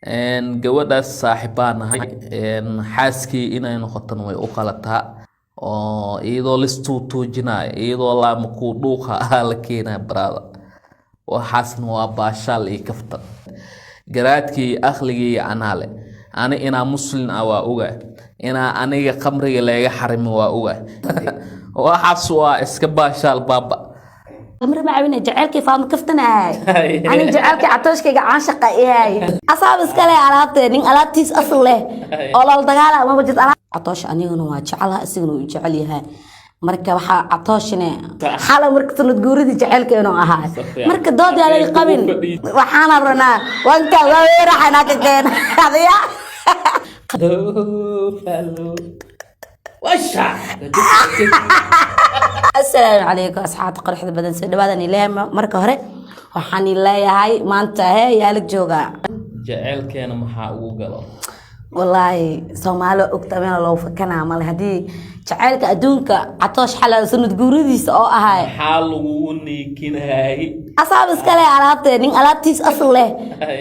Gabadhaas saaxibbaa nahay. Xaaskii inay noqotona way u qalataa, oo iyadoo listuutuujinaayo, iyadoo laama kuu dhuuqa ah la keenaya. Brother, waxaasna waa baashaal iyo kaftan. Garaadkii iyo aqligii iyo anaa leh. Ani inaa Muslim ah waa ogaa, inaa aniga khamriga leega xarimo waa ogaa. Waxaas waa iska baashaal, baaba. Qamri ma cabine, jaceylkii Faadmo kaftan ahay. Ani jaceylkii Catooshkayga caashaqa ihay. Asaab iska leh alaabte, nin alaabtiis asal leh oo lala dagaala maba jirto. Catoosh aniguna waa jecelaha, isaguna wuu jecel yahay. Marka waxaa Catooshne xala marka sanad guuridii jaceylka inuu ahaa, marka dood yaa laga qabin. Waxaana rabnaa wanka waa weeraxanaa ka keena adiga. Follow. Washa. Asalaamu calaykum, asxaabta quruxda badan, soo dhawaadan ilaahay. Marka hore waxaan leeyahay, maanta he yaa la joogaa? Jaceylkeena maxaa ugu galo? Wallaahi Soomaali ogta meel loo fakanaa male haddii jaceylka adduunka Catoosh xala sanad guuradiisa oo ahay. Maxaa lagugu niikinayay? Asaab iska leh alaabte, nin alaabtiis asal leh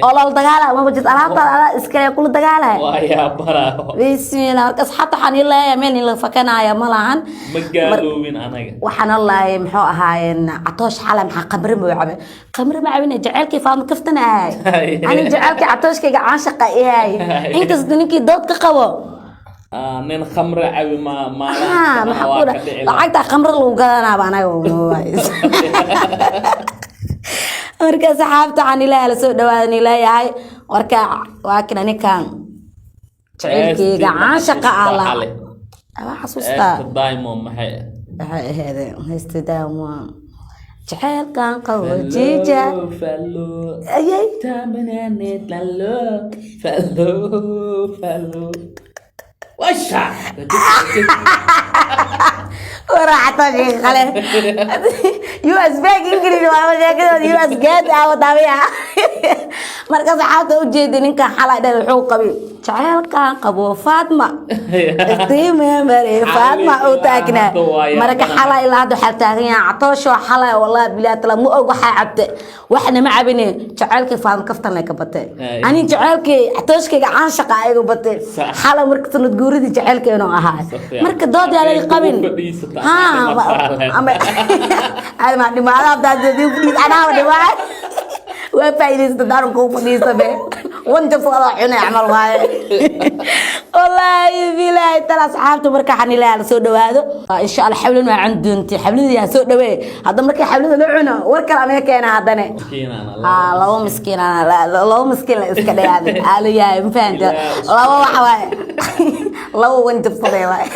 oo lala dagaala maba jirto. Alaabtaada alaa iska leh, kula dagaalaya. Waa yaabanaa. Bismillah. Marka asxaabta waxaan ii leeyahay, meel in la fakanaya ma lahan. Ma gaaloobin anaga. Waxaan lahay, muxuu ahaayeen, Catoosh xala maxaa qamri ma cabe? Qamri ma cabine, jaceylkii Faadmo kaftan ahay. Ani jaceylkii Catooshkayga caashaqa ihay, inkasta ninkii dood ka qabo. Ah, nin khamre cabi ma maxaa waa ku ka dha dhici lahaa. Lacagta khamre lagu gadanaaba anaga. Marka asxaabta waxaan ilaahay la soo dhawaadan leeyahay. Marka waa kan ninkan jaceylkeyga caashaqa ala waa xasuustaa. Heesta Diamond maxay? Waxay ahayd heesta Diamond, jaceylkan qabo jiija. Follow. Ayay. Tamanane lalo follow follow. Washa. Waraacata kale US bank English waa sheekadooda US gaad ah wadaamiya. Marka saxaabta ujeeda, ninkan xalay dhan wuxuu qabay jaceylkan qabo Faatma iftiimemare Faatma uu taagnaa. Marka xalay ilaa hadda waxaa taagan yahay Catoosho xalay. Wallahi bilaa tala ma og waxaa cabte, waxna ma cabine. Jaceylkii Faatma kaftan lay ka batay. Ani jaceylkii Catooshkayga caanshaqa ayagu batay xalay marka sanad guuridii jaceylka inuu ahaa. Marka dood yaa laga qabin. Ha ama ama dhimaada haddaad fadhiis, anaa dhimaa waa faa'iidaysta daaran kuu fadhiista be wan jabsada cunay camal waaye. Wallaahi bilaahi tala asxaabta, marka waxaan ilaahay la soo dhawaado, insha Allah. Xawlan waa can doontay, xawladii ha soo dhawee. Hadda markii xawlada la cuno, war kale amee keena haddane. Laba miskiin, laba miskiin la iska dhayaaday aalo yahay, ma fahanta? Laba waxa waaye, laba wan jabsaday waaye.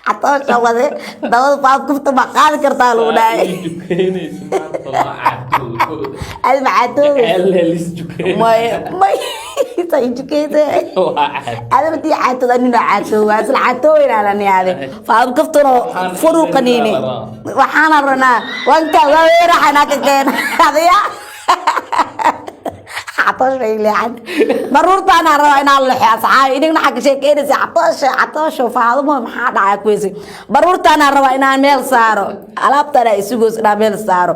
Catoosha wade dabada faad kufta ma qaadi kartaa lagu dhahay. Adi macaatoobe may may jukeysa. Ada matii caatood, anina caatooba isla caatoobayna lani. Ade faad kaftano furu qaniini. Waxaana ranaa wanka waa weeraxanaa ka keena adiga. Catoosha leexan baruurtaana rabaa inaan lexo. Asxaabi, inigna xagga sheekeynaysa Catoosha, Catoosho Faadumo maxaa dhacaa kuweysi? Baruurtaana rabaa inaan meel saaro, alaabtaana isugoos inaan meel saaro.